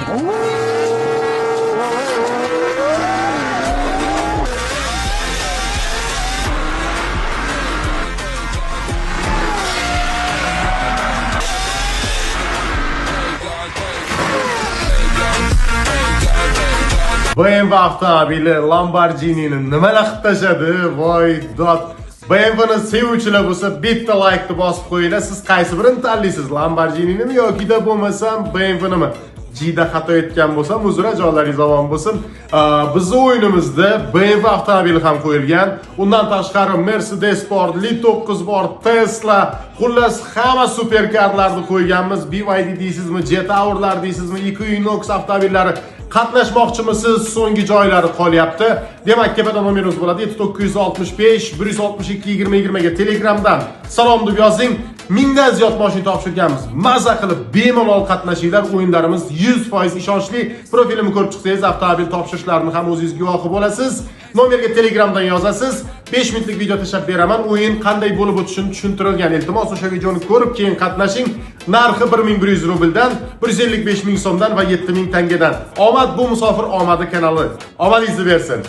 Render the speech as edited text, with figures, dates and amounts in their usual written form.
BMW avtomobili Lamborghinini nimalar qilib tashladi? Voy dod. BMWni sevuvchilar bo'lsa, bitta laykni bosib qo'yinglar. Siz qaysi birini tanlaysiz? Lamborghininimi yoki da bo'lmasam BMWnimi? Jida xato etgan bo'lsam, uzr, jonlaringiz omon bo'lsin. Bizni o'yinimizda BMW avtomobili ham qo'yilgan. Undan tashqari Mercedes bor, Li 9 bor, Tesla, xullas hamma superkarlarni qo'yganmiz. BYD deysizmi, Jetourlar deysizmi, Equinox avtomobillari. Qatnashmoqchimisiz? So'nggi joylari qolyapti. Demak, kepada nomerimiz bo'ladi: 7965 162 20 20 ga Telegramdan salom deb yozing. Mingdan ziyod mashina topshirganmiz. Maza qilib bemalol qatnashinglar. O'yinlarimiz 100% ishonchli. Profilimni ko'rib chiqsangiz, avtomobil topshirishlarini ham o'zingiz guvohi bo'lasiz. Nomerga Telegramdan yozasiz. 5 minutlik video tashlab beraman. O'yin qanday bo'lib o'tishini tushuntirilgan. Iltimos, o'sha videoni ko'rib keyin qatnashing. Narxi 1100 rubldan, 155 ming so'mdan va 7000 tangadan. Omad bu musofir omadi kanali. Omadingizni bersin.